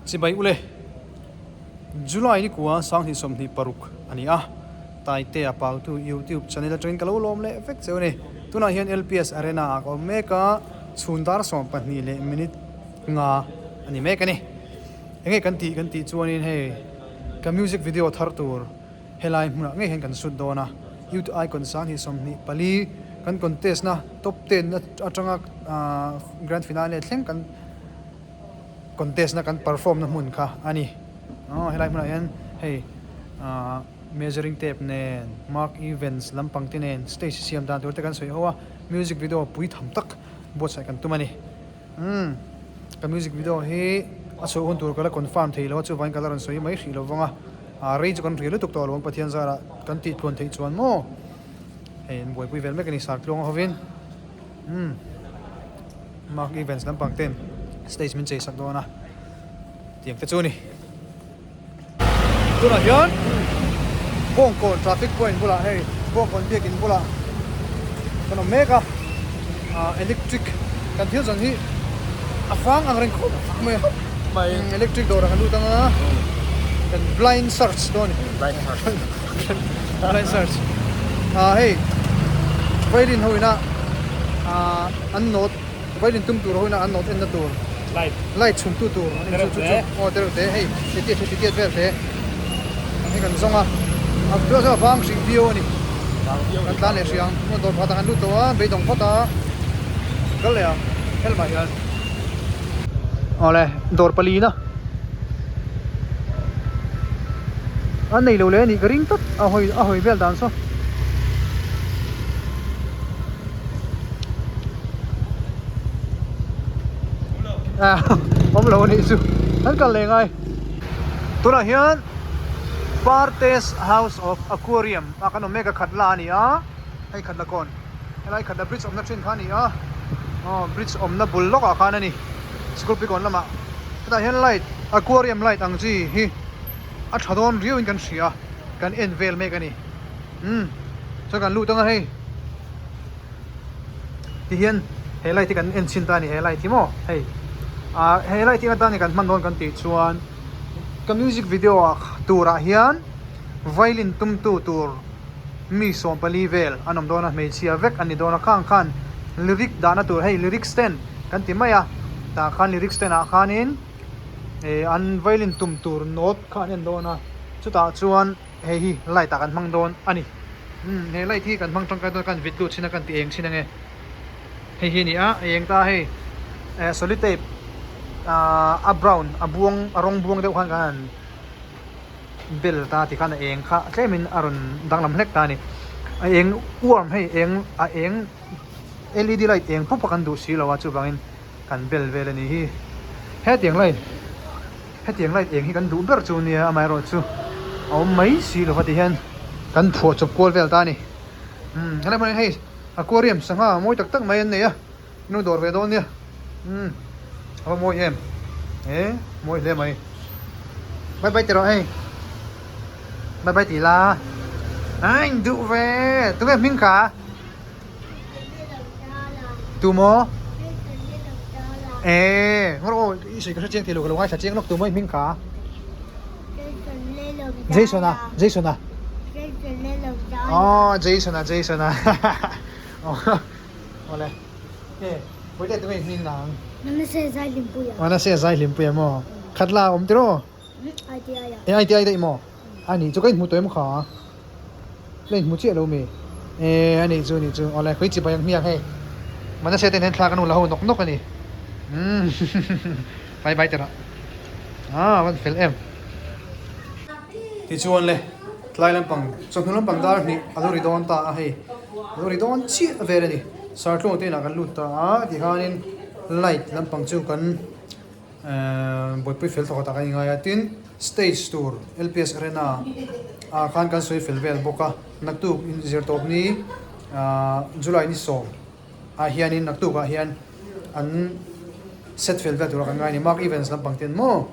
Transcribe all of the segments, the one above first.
Chibai ule, July ni kua 2026 a ni a, Taitea Pautu YouTube channel atangin ka lo lawm leh vek cheu a ni. Tunah hian LPS Arena ah ka awm mek a, chhun dar 12 leh minute nga a ni mek a ni. Enge kan tih kan tih chuanin hei ka music video thar tur helai hmunah ngei hian kan shoot dawn a, Youth Icon 2024 kan contest na top ten atanga grand finale thleng kan contest na kan perform na hmun kha a ni. Aw helai hmunah hian hei ah measuring tape nen mark events lampang te nen stage siam dan tur te kan sawi ho a, music video pui tham tak buatsaih kan tum a ni. Umm ka music video hi a chhuah hun tur ka la confirm thei lo a chuvangin ka la rawn sawi mai hrih lo vang a, ah rei chu kan ri lutuk tawh lo ang Pathian zarah kan tih tluan theih chuan maw hei an buaipui vel mek a ni Sartluanga hovin umm Mark Evans lampang ten stage min chei sak dawn a tiang te chu a ni. Tunah hian Bawngkawn traffic point bulah hei Bawngkawn biakin bulah kan awm mek a, ah electric kan thil zawn hi a fang ang reng khawp mai a, electric dawrah kan lut ang a, kan blind search dawn a ni, blind search ah hei violin ho ina ah an note. Violin tum tur ho ina an nawt enna tur light light chhun tu tur an chu chu chu aw tereuh te hei titiat hei titiat vel te ang hi kan zawng a a tunah chuan a vang hrih viau a ni kan tlan leh hrih ang hmun dawr pakhat ah kan lut tawh a beidawng phawt a kal leh ang helmah hian awle dawr palina an nei lo leh a nih ka ring tlat a hawi a hawi vel dan saw. Awm lo anih chu an kal leh ngai. Tunah hian Partes House of Aquarium ah kan awm mek a khat la a ni a, hei khat la kawn helai khat la bridge awmna thin kha a ni a, aw bridge awmna bul lawkah khan a ni Sikulpi kawn lamah hetah hian light aquarium light ang chi hi a tha dawn riauin kan hria kan en vel mek a ni umm chuan kan lut ang a hei. Tihian he light hi kan en chhin ta a ni he light hi maw hei ah he light hi atan kan hman dawn kan tih chuan ka music video ah turah hian violin tum tu tur mi 14 vel an awm dawn a hmeichhia vek an ni dawn a khang khan lyric dahna tur hei lyric stand kan ti mai a tah khan lyric stand ah khanin eh an violin tum tur note kha an en dawn a chutah chuan hei hi light ah kan hmang dawn a ni umm he light hi kan hmang tangkai dawn kan vit lut chin a kan ti eng chin ange hei hi a ni a a eng ta hei eh solid tape ahh a brown a buang a rawng buang deuh khan kan han bel ta tikhan a eng kha tlemin a rawn danglam hlek ta a ni a eng warm hei eng a eng led light eng pup a kan duh si lo a chuvangin kan bel vel a ni hi hetiang light. Hetiang light eng hi kan duh ber chu nia amaherawh chu a awm mai si lova ti hian kan phuah chawp kual vel ta a ni. Umm helai hmunah hian hei aquarium sangha mawi tak tak mai an nei a inlo dawr ve dawn nia umm a va mawi em e mawi hle mai bye bye tiraw hei bye bye tih la a induh ve tunge hming kha. Tu maw? Eee ngawr aw i sawi ka hre chiang thei lo ka lo ngaithla chiang lawk tu maw i hming kha? Jason a Jason a Aw Jason a Jason a Awle e Bawihte tu nge i hming nang? Manase Zaihlimpuia Manase Zaihlimpuia maw? Khatla a awm tiraw? ITI ah. E ITI daih maw? A nih chu ka inhmu tawh em kha? La inhmu chiah lo mi? E a nih chu nih chu awle khawi chibai ang hmiang hei. Manase ten hian thla kan ula ho nawk nawk a ni. Umm bye bye teh rawh. Ah van fel em. Tichuan le tlai lampang chawhnu lampang dar hnih a lo ri dawn ta a hei a lo ri dawn chiah vel a ni. Sarthlawng te inah kan lut ta a tikhanin light lampang chu kan Buaipui fel thawk tak a ni ngai a, tin stage tur LPS Arena ah khan kan sawi fel vel bawk a, naktuk zirtawp ni ah July ni sawm ah hianin naktuk ah hian an set fel vel tura kan ngai a ni, Mark Evans lampang ten maw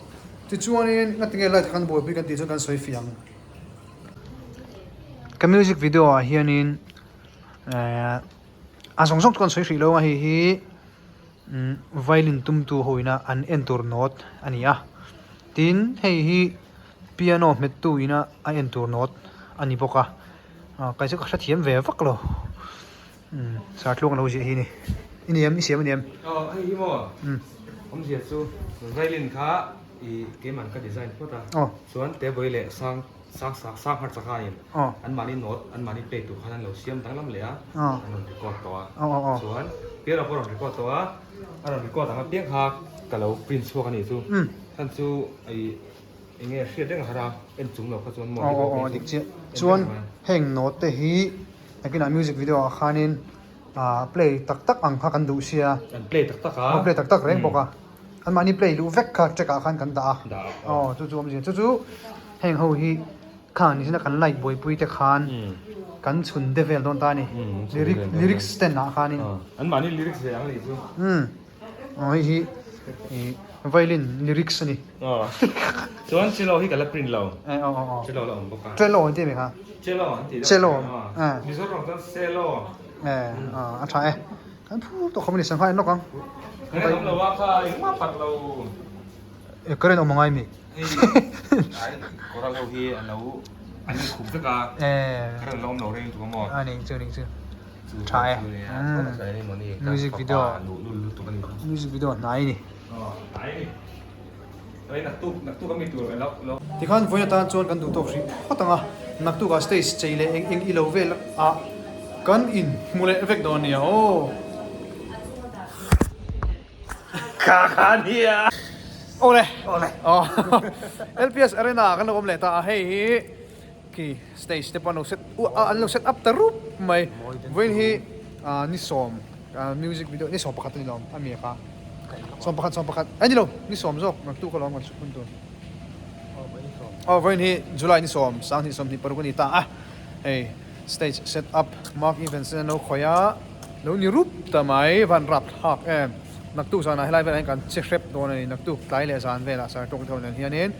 tichuanin ngatinge light kha kan buaipui kan tih chuan kan sawi fiah ang. Ka music video ah hianin eh a zawng zawng chu kan sawi hrih lo a hei hi. Umm violin tumtu ho ina an en tur note a ni a. Tin hei hi piano hmet tu ina a en tur note a ni bawk a ah kei chu ka hrethiam ve vak lo umm sarthlung a lo ziah hi a ni i ni em i siam a ni em? Aw hei hi maw awmzia chu violin kha ih keimah ka design phawt a chuan table leh sang sang sang sang hmarcha khanin anmahni note anmahni play tur khan an lo siam danglam leh a an rawn record tawh a chuan piano pawh a rawn record tawh a. A rawn record ang apiang kha ka lo print chhuak a nih chu. Chhan chu ih eng nge hriat reng a har a, en chung lo kha chuan maw Aw aw dik chiah. Chuan heng note te hi nakinah music video ah khanin ah play tak tak ang kha kan duh sia. An play tak tak a. Aw play tak tak reng bawk a. Anmahni play luh vek kha track ah khan kan dah a. Dah a. Aw chu chu awmzia chu chu heng ho hi Kha nizina kan light buaipui te khan kan chhun de vel dawn ta a ni. Lyric lyrics stand ah khanin. An mahni lyrics ve ang a nih chu. Umm aw hei hi ih violin lyrics a ni. Aw chuan cello hi ka la print lo. Eh aw aw aw. Cello la awm bawk a. Cello an ti a mi kha? Cello an ti deuh. Cello eh. Mizoram chuan cello. Eh a tha e. Kan phur tawh khawp a ni sangha en lawk ang. Current awm lo a kha engmah pat lo. Eh current awm angai mi? Coral ho hi an lo an in khup vek a current lo awm lo reng tuk a maw a ning chu ning chu tha e music video music video hnai ni tikhan vawiin atan chuan kan duh tawk hrih phawt ang a naktuk ah stage chei leh eng eng ilo vel ah kan in hmu leh vek dawn nia aw. Kha kha nia. Awle. Awle. Aw. LPS Arena kan lo awm leh ta a hei hi khi stage te pawh an lo set an lo set up ta rup mai. Vawiin hi ni sawm music video ni 11 a ni lo a mi kha. 11 11 a ni lo ni 10 zawk naktuk alawm kan chhuk hun tur. Aw vawiin hi July ni 10 2026 a ni ta a hei stage set up Mark Evans in an lo khawih a. Lo ni rup ta mai, van rap thlak em. Naktuk zanah helai velah hian kan che hrep dawn a ni, naktuk tlai leh zan velah sir tawk deuh nen hianin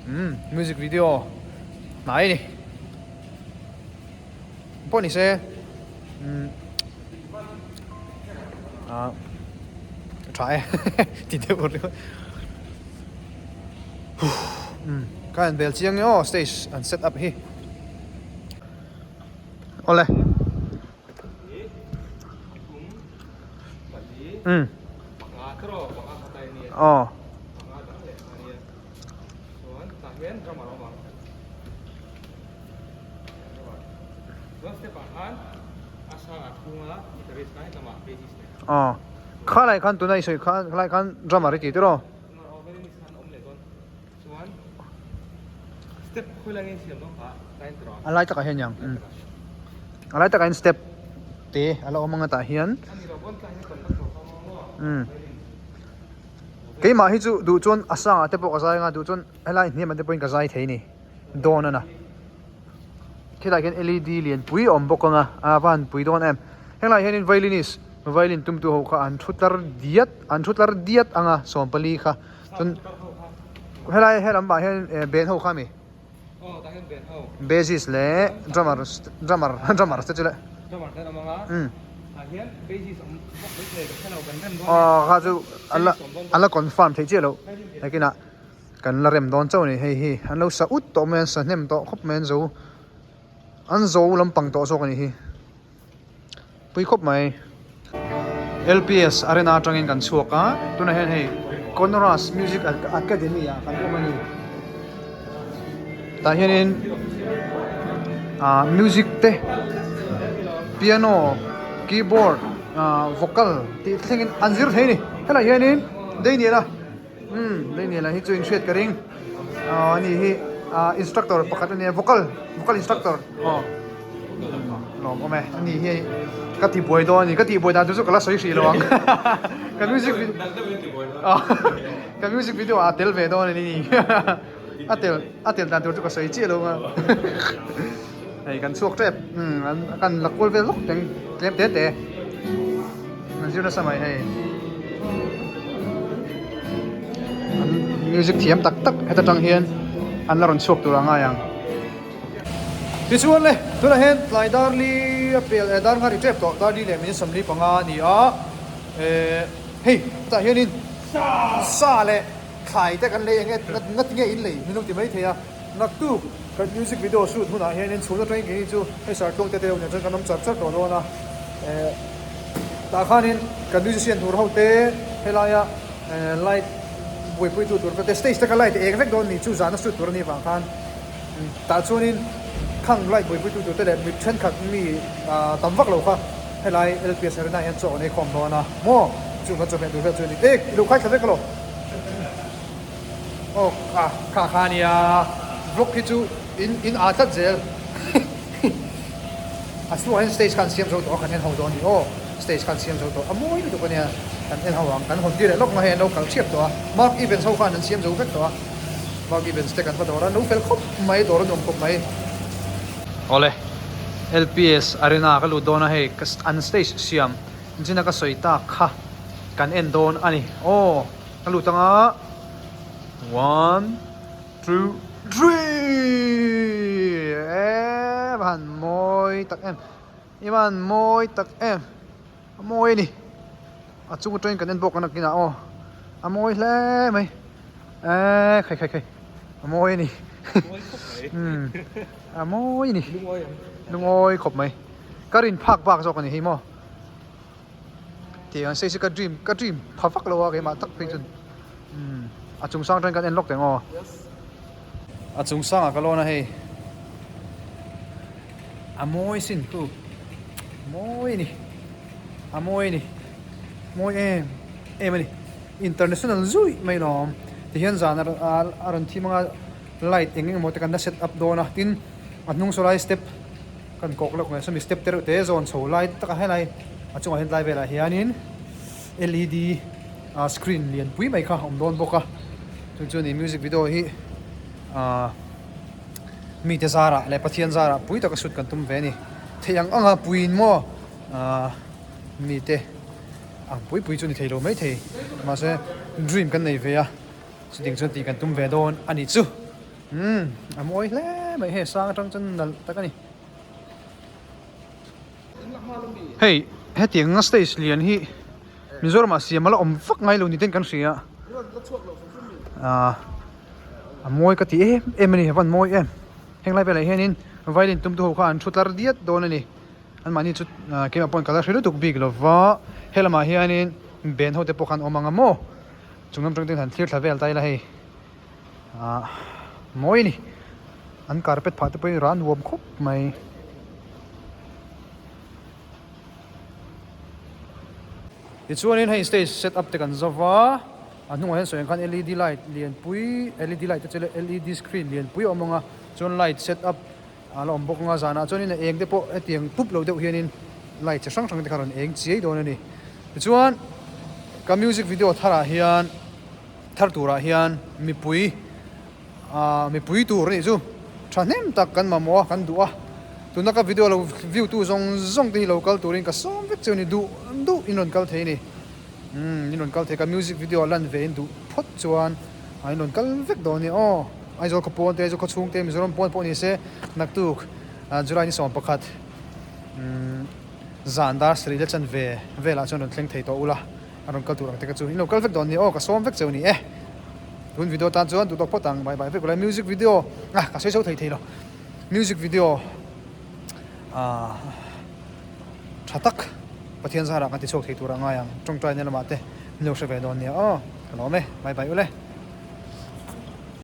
umm music video hnai a ni. Pawh ni se umm ah tha e ti deuh ringawt umm ka en bel chiang e aw stage an set up hi. Awle. Umm. Aw. Aw. Kha lai khan tuna i sawi kha khalai khan drummer i ti tiraw? A lai takah hian niang a lai takah hian step te a la awm ang a tah hian umm keimah hi chu duh chuan a sangah te pawh ka zai ang a duh chuan helai hniamah te pawhin ka zai thei a ni dawn a na khilaiah khian L E D lianpui a awm bawk ang a a va han pui dawn em henglaiah hianin violinist violin tumtu ho kha an thu tlar diat an thu tlar diat ang a 14 kha. Chuan helai he lam ah hian eh band ho kha a mi? Aw tah hian band ho. Bassist leh drummer drummer drummer te chu le. Drummer te an awm ang a. Umm. Tah hian bassist awm bawk mai thei ka hrelo kan rem dawn. Aw kha chu a la a la confirm theih chiah loh. Nakinah kan la rem dawn chauh a ni hei hi an lo sa ut tawh mai an sa hnem tawh khawp mai an zo an zo lampang tawh zawk a nih hi. Pui khawp mai. LPS Arena atangin kan chhuak a, tunah hian hei Conoras Music Academy ah kan awm a ni. Tah hianin ah music te piano, keyboard, ah vocal tih thlengin an zir thei a ni. Helaiah hianin Daniel-a umm Daniel-a hi chu inhriat ka ring ah ani hi ah instructor pakhat a nia vocal vocal instructor aw. Lawm awm e, ani hi ka ti buai dawn a ni, ka tih buai dan tur chu ka la sawi hrih lo ang ka music ka music video ah a tel ve dawn a ni a tel a tel dan tur chu ka sawi chiah lo ang hei kan chhuak tep umm kan la kual vel lawk teng tlem te te an zir nasa mai hei an music thiam tak tak heta tang hian an la rawn chhuak tur a ngai ang. Tichuan le, tunah hian tlai dar li a pel eh dar nghal ri tep tawh, dar li leh minute 45 a ni a, eh hei tah hianin sa leh Thlai te kan lei enge ngati nge in lei min lo ti mai thei a. Naktuk kan music video shoot hunah hianin chhun atangin keini chu hei sartluang te te ho nen chuan kan awm char char tawh dawn a. Eh tah khanin kan musician tur ho te helaia light buaipuitu tur te stage te kha light a eng vek dawn ni chu zana shoot tur a nih vang khan tah chuanin khang light buaipuitu tur te leh mi thenkhat mi tam vak lo kha helai LPS Arena ah hian chaw an ei khawm dawn a maw chung kan chawhmeh tur vel chu a ni e i lo khai thla vek alawm aw ah kha kha ania vlog hi chu in in ah tlat zel a chhuah hian stage kha an siam zo tawh a kan en ho dawn a ni aw stage kha an siam zo tawh a mawi lutuk ania kan en ho ang kan hawn tir leh lawk nga hei an lo kal thiap tawh a mark events ho khan an siam zo vek tawh a mark events te kan va dawr a lo fel khawp mai dawr a nuam khawp mai. Awle LPS Arena ka lut dawn a hei an stage siam zina ka sawi tak kha kan en dawn a ni aw ka lut anga one two three e va han mawi tak em i va han mawi tak em a mawi a ni a chung atangin kan en bawk a nakinah aw a mawi hle mai e khai khai khai a mawi a ni a mawi a ni lungawi khawp mai ka rin phak bak zawk a ni hei maw. Tiang sei se ka dream ka dream pha vak lo a keimah tak phei chuan umm a chung sang atangin kan en lawk teh ang aw a chung sangah ka lawn a hei a mawi sin chu mawi a ni a mawi a ni mawi em em a ni international zui mai lawm tihian zan a rawn thim anga light eng eng emaw te kan la set up dawn a tin a hnung saw lai step. Kan kawk lawk mai sawmi step te reuh te zawn chho lai taka helai a chungah hian tlai velah hianin led ah screen lian pui mai kha a awm dawn bawk a chu chu ni music video hi ah mite zarah leh Pathian zarah pui taka shoot kan tum ve a ni theih ang anga puiin maw ah mite ang pui pui chu ni thei lo mai thei mahse dream kan nei ve a chutiang chuan tih kan tum ve dawn a ni chu. Umm a mawi hle mai hei sang atang chuan nalh tak a ni. Hei hetiang stage lian hi Mizoram ah siam a la awm vak ngai lo ni ten kan hria a a mawi ka ti em em a ni a van mawi em heng lai velah hianin violin tum tu ho kha an thu tlar diat dawn a ni an mahni chu keimah pawhin ka la hre lutuk bik lova helamah hianin band ho te pawh kha an awm ang a maw chung lam atang ten han thlir thla vel ta ila hei. ah mawi a ni an carpet phah te pawhin rah nuam khawp mai. Tichuanin hei stage set up te kan zo va a hnungah hian sawi ang khan led light lianpui led light te chu led screen lianpui a awm ang a chuan light set up a la awm bawk ang a zanah chuanin a eng te pawh hetiang pup lo deuh hianin light chi hrang hrang te kha a rawn eng chiai dawn a ni tichuan ka music video tharah hian. Thar turah hian mipui ah mipui tur anih chu thahnem tak kan mamawh a kan duh a tuna ka video lo view tu zawng zawng te hi lo kal turin ka sawm vek chu a ni duh duh in rawn kal thei a ni umm in rawn kal thei ka music video a lan ve in duh phawt chuan ah in rawn kal vek dawn a ni aw Aizawl khaw pawn te Aizawl khaw chhung te Mizoram pawn pawh ni se naktuk ah July ni 11 umm zan dar sarih la chan ve velah chuan rawn thleng thei tawh ula. A rawn kal tur ang te ka chu in lo kal vek dawn ni aw ka sawm vek cheu ni e tun video tan chuan duh tawk phawt ang bye bye vek ula music video ah ka sawi chho thei thei lo music video ah tha tak Pathian zarah kan ti chhuak thei tur a ngai ang tawngtai na lamah te min lo hre ve dawn nia aw ka lawm e bye bye ule.